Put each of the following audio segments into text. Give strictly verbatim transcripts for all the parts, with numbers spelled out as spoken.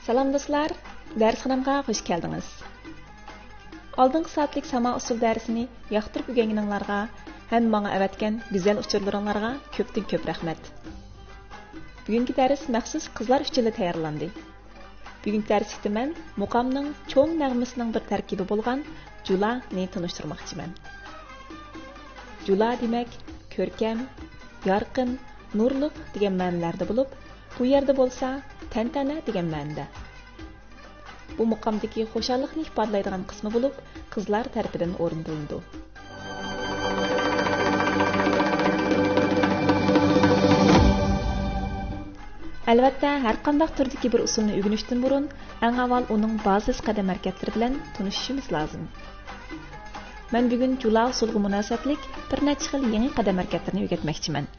سالام دوستلار، دەرسخانامغا خۇش كەلدىڭىز. ئالدىنقى سائەتلىك ساما ئۇسسۇل دەرسىنى ياقتۇرۇپ ئۆگەنگىنىڭلارغا ھەم ماڭا ئەۋەتكەن گۈزەل ئۇچۇرلىرىڭلارغا كۆپتىن كۆپ رەھمەت. بۈگۈنكى دەرس مەخسۇس قىزلار ئۈچۈنلا تەييارلاندى. بۈگۈنكى دەرسلىكتە مەن مۇقامنىڭ چوڭ نەغمىسىنىڭ بىر تەركىبى بولغان جۇلانى تونۇشتۇرماقچىمەن. جۇلا دېمەك، كۆركەم، يارقىن، نۇرلۇق دېگەن مەنىلەردە بولۇپ، بۇ يەردە بولسا تەنتەنە دېگەن مەنىدە. بۇ مۇقامدىكى خۇشاللىقنى ئىپادىلەيدىغان قىسمى بولۇپ، قىزلار تەرىپىدىن ئورۇندىلىنىدۇ. ئەلۋەتتە، ھەرقانداق تۈردىكى بىر ئۇسسۇلنى ئۆگىنىشتىن بۇرۇن، ئەڭ ئاۋۋال ئۇنىڭ بازىس قەدەم ھەرىكەتلىرى بىلەن تونۇشۇشىمىز لازىم. مەن بۈگۈن جۇلا ئۇسسۇلىغا مۇناسىۋەتلىك بىر نەچچە خىل يېڭى قەدەم ھەرىكەتلىرىنى ئۆگەتمەكچىمەن.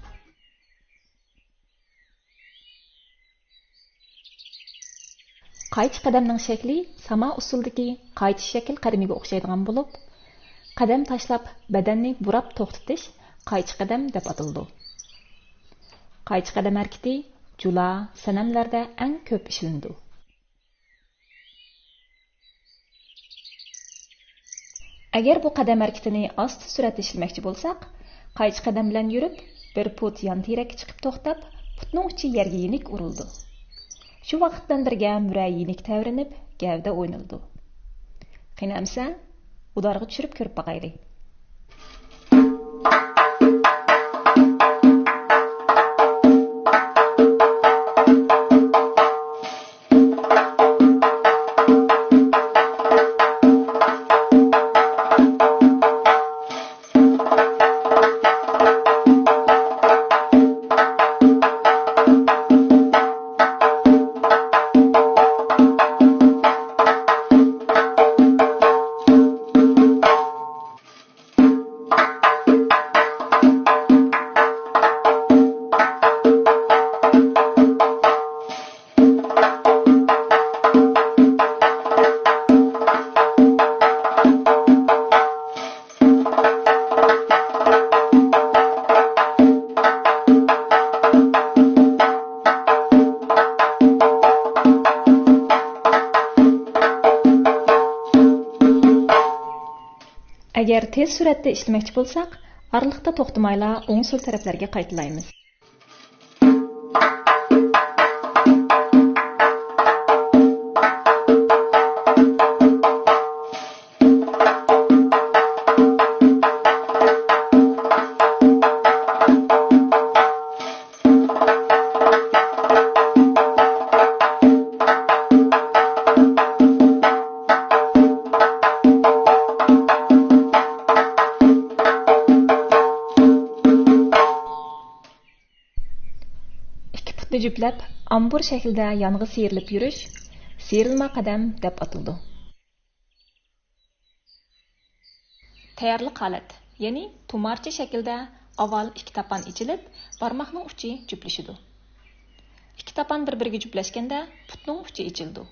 قايچا قەدەمنىڭ شەكلى ساما ئۇسسۇلدىكى قايچا شەكىل قەدىمىگە ئوخشايدىغان بولۇپ، قەدەم تاشلاپ بەدەننى بۇراپ توختىتىش قايچا قەدەم دەپ ئاتىلىدۇ. قايچا قەدەم ھەرىكىتى جۇلا، سەنەملەردە ئەڭ كۆپ ئىشلىنىدۇ. ئەگەر بۇ قەدەم ھەرىكىتىنى ئاستا سۈرئەتتە ئىشلىمەكچى بولساق، قايچا قەدەم بىلەن يۈرۈپ، بىر پۇت يان تىرەككە چىقىپ توختاپ، پۇتنىڭ ئۇچى يەرگە يېنىك ئۇرۇلىدۇ. شۇ ۋاقىت بىلەن بىرگە مۈرە يېنىك تەۋرىنىپ، گەۋدە ئوينىلىدۇ. قېنى ئەمسە، ئۇدارغا چۈشۈرۈپ كۆرۈپ باقايلى. ئەگەر تېز سۈرئەتتە ئىشلىمەكچى بولساق، ئارىلىقتا توختىمايلا ئوڭ سول تەرەپلەرگە قايتىلايمىز. ئىككى پۇتنى جۈپلەپ، ئامبۇر شەكلىدە يانغا سىيرىلىپ يۈرۈش سىيرىلما قەدەم دەپ ئاتىلىدۇ. تەييارلىق ھالەت، يەنى تۇمارچە شەكلىدە ئاۋۋال ئىككى تاپان ئېچىلىپ، بارماقنىڭ ئۇچى جۈپلىشىدۇ. ئىككى تاپان بىر-بىرىگە جۈپلەشكەندە پۇتنىڭ ئۇچى ئېچىلىدۇ.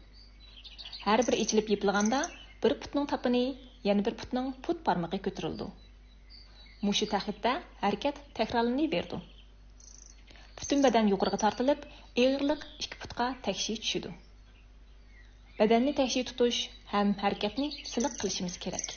ھەر بىر ئېچىلىپ يېپىلغاندا بىر پۇتنىڭ تاپىنى، يەنە بىر پۇتنىڭ پۇت بارمىقى كۆتۈرۈلىدۇ. مۇشۇ تەرتىپتە ھەرىكەت تەكرارلىنىۋېرىدۇ. پۈتۈن بەدەن يۇقىرىغا تارتىلىپ، ئېغىرلىق ئىككى پۇتقا تەكشى چۈشىدۇ. بەدەننى تەكشى تۇتۇش ھەم ھەرىكەتنى سىلىق قىلىشىمىز كېرەك.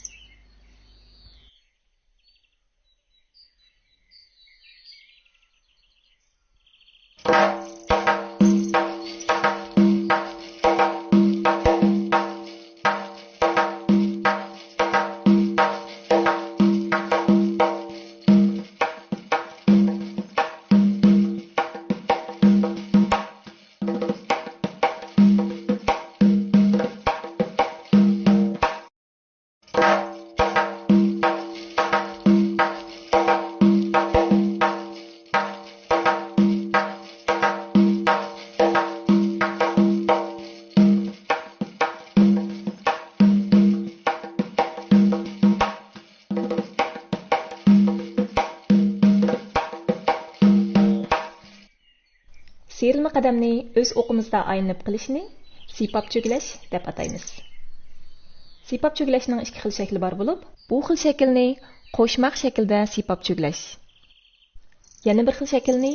سىيرىلما قەدەمنى ئۆز ئوقىمىزدا ئايلىنىپ قىلىشنى سىيپاپ چۆگىلەش دەپ ئاتايمىز. سىيپاپ چۆگىلەشنىڭ ئىككى خىل شەكلى بار بولۇپ، بۇ خىل شەكىلنى قوشماق شەكلىدە سىيپاپ چۆگىلەش، يەنە بىر خىل شەكىلنى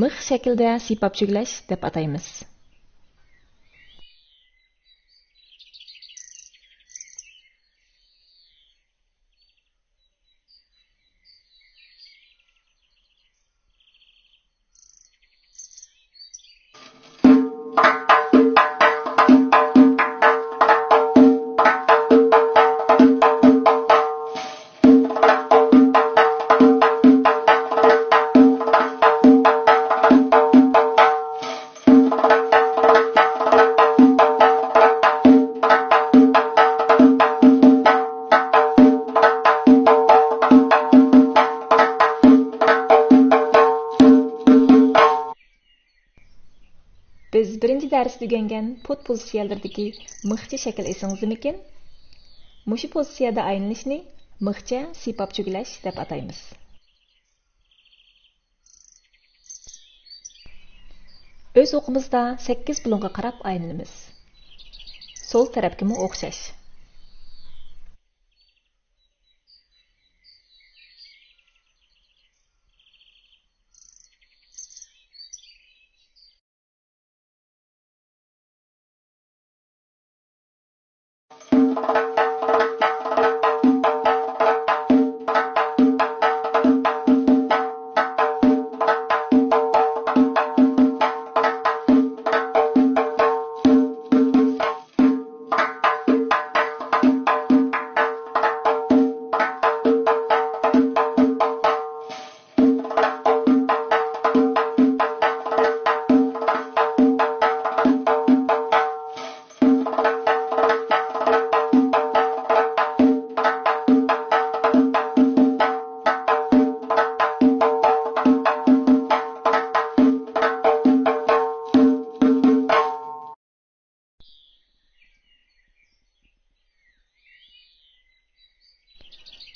مىخ شەكلىدە سىيپاپ چۆگىلەش دەپ ئاتايمىز. دەرستە ئۆگەنگەن پۇت پوزىتسىيەلىرىدىكى مىخچە شەكىل ئېسىڭىزدىمىكىن؟ مۇشۇ پوزىتسىيەدە ئايلىنىشنى مىخچە سىيپاپ چۆگىلەش دەپ ئاتايمىز. ئۆز ئوقىمىزدا سەككىز بۇلۇڭغا قاراپ ئايلىنىمىز. سول تەرەپكىمۇ ئوخشاش.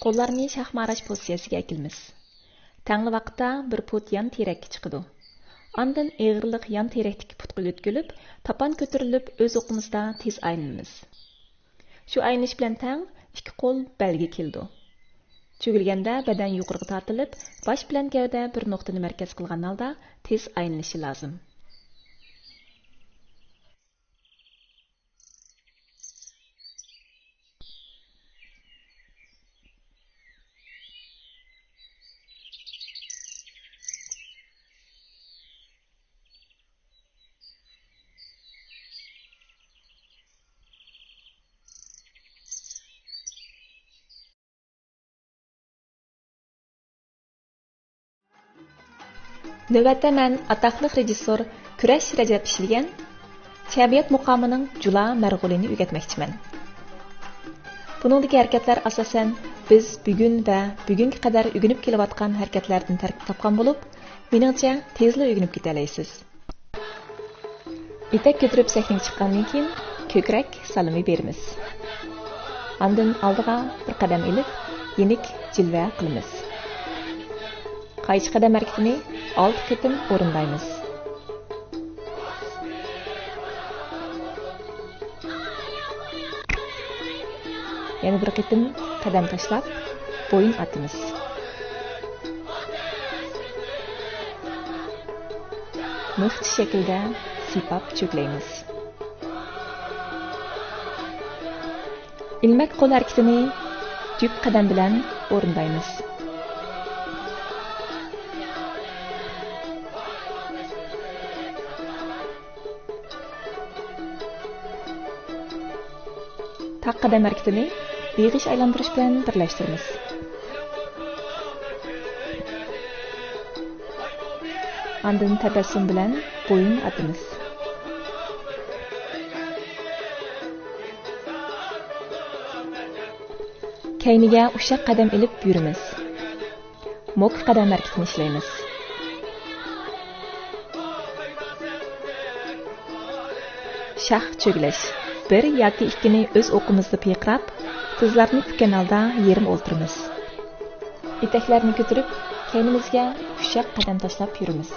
قوللارنى شاخماراش پوزىتسىيەسىگە ئەكېلىمىز. تەڭلا ۋاقىتتا بىر پۇت يان تىرەككە چىقىدۇ. ئاندىن ئېغىرلىق يان تىرەكتىكى پۇتقا يۆتكىلىپ، تاپان كۆتۈرۈلۈپ، ئۆز ئوقىمىزدا تېز ئايلىنىمىز. شۇ ئايلىنىش بىلەن تەڭ ئىككى قول بەلگە كېلىدۇ. چۆگۈلگەندە بەدەن يۇقىرىغا تارتىلىپ، باش بىلەن گەۋدە بىر نۇقتىنى مەركەز قىلغان ھالدا تېز ئايلىنىشى لازىم. نۆۋەتتە مەن ئاتاقلىق رېژىسسور كۈرەش رەجەپ ئىشلىگەن چەبىيات مۇقامىنىڭ جۇلا مەرغۇلىنى ئۆگەتمەكچىمەن. بۇنىڭدىكى ھەرىكەتلەر ئاساسەن بىز بۈگۈن ۋە بۈگۈنگە قەدەر ئۆگىنىپ كېلىۋاتقان ھەرىكەتلەردىن تەركىب تاپقان بولۇپ، مېنىڭچە تېزلا ئۆگىنىپ كېتەلەيسىز. ئېتەك كۆتۈرۈپ سەھنىگە چىققاندىن كېيىن، كۆكرەك سالىمى بېرىمىز. ئاندىن ئالدىغا بىر قەدەم ئېلىپ، يېنىك جىلۋە قىلىمىز. قايچا قەدەم ھەرىكىتىنى ئالتە قېتىم ئورۇندايمىز. يەنە بىر قېتىم قەدەم تاشلاپ، بويۇن ئاتىمىز. مىخچە شەكىلدە سىيپاپ چۆگىلەيمىز. ئىلمەك قول ھەرىكىتىنى جۈپ قەدەم بىلەن ئورۇندايمىز. تاق قەدەم ھەرىكىتىنى بېغىش ئايلاندۇرۇش بىلەن بىرلەشتۈرىمىز. ئاندىن تەبەسسۇم بىلەن بويۇن ئاتىمىز. كەينىگە ئۇششاق قەدەم ئېلىپ يۈرىمىز. موكا قەدەم ھەرىكىتىنى ئىشلەيمىز. شاخ چۆگىلەش. بىر ياكى ئىككىنى ئۆز ئوقىمىزدا پىرقىراپ، تىزلارنى پۈككەن ھالدا يېرىم ئولتۇرىمىز. ئېتەكلەرنى كۆتۈرۈپ، كەينىمىزگە ئۇششاق قەدەم تاشلاپ يۈرىمىز.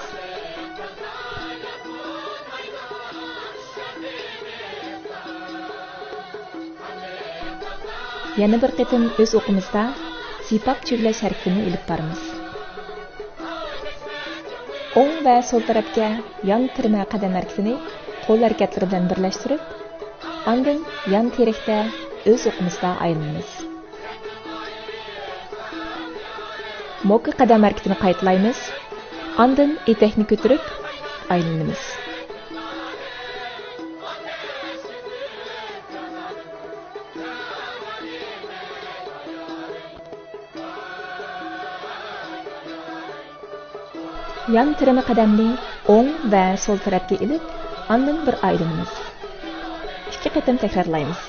يەنە بىر قېتىم ئۆز ئوقىمىزدا سىيپاپ چۆگىلەش ھەرىكىتىنى ئېلىپ بارىمىز. ئوڭ ۋە سول تەرەپكە يان تىرىمە قەدەم ھەرىكىتىنى قول ھەرىكەتلىرى بىلەن بىرلەشتۈرۈپ، ئاندىن يان تىرەكتە ئۆز ئوقىمىزدا ئايلىنىمىز. موكا قەدەم ھەرىكىتىنى قايتىلايمىز، ئاندىن ئېتەكنى كۆتۈرۈپ ئايلىنىمىز. يان تىرىمە قەدەمنى ئوڭ ۋە سول تەرەپكە ئېلىپ، ئاندىن بىر ئايلىنىمىز. ئىككى قېتىم تەكرارلايمىز.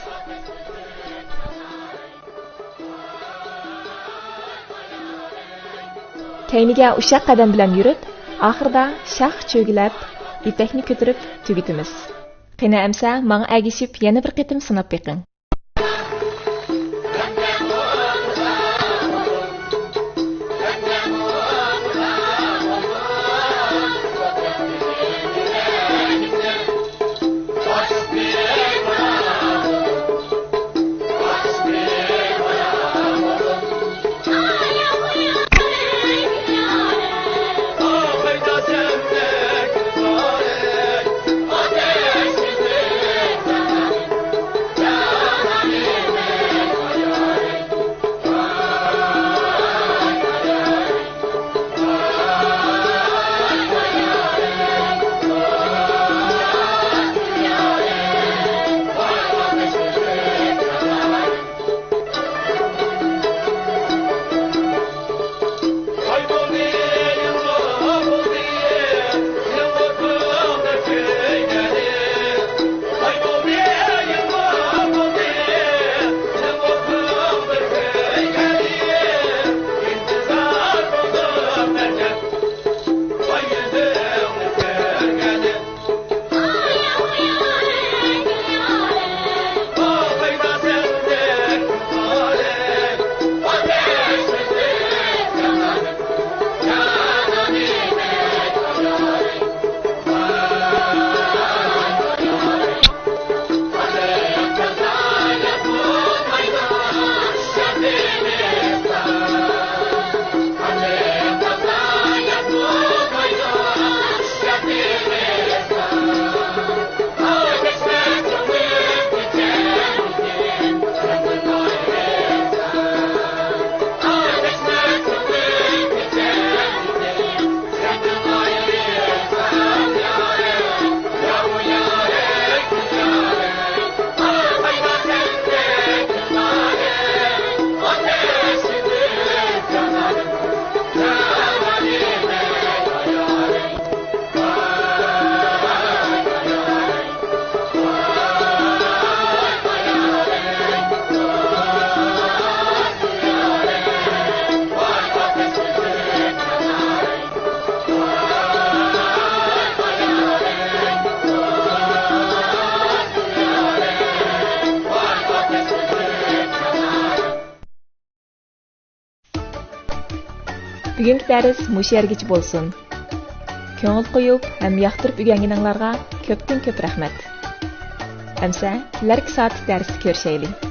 كەينىگە ئۇششاق قەدەم بىلەن يۈرۈپ، ئاخىرىدا شاخ چۆگىلەپ، ئېتەكنى كۆتۈرۈپ تۈگىتىمىز. قېنى ئەمسە ماڭا ئەگىشىپ يەنە بىر قېتىم سىناپ بېقىڭ. بۈگۈنكى دەرس مۇشۇ يەرگىچە بولسۇن. كۆڭۈل قويۇپ ھەم ياقتۇرۇپ ئۆگەنگىنىڭلارغا كۆپتىن كۆپ رەھمەت. ئەمسە كېلەركى سائەتلىك دەرستە كۆرۈشەيلى.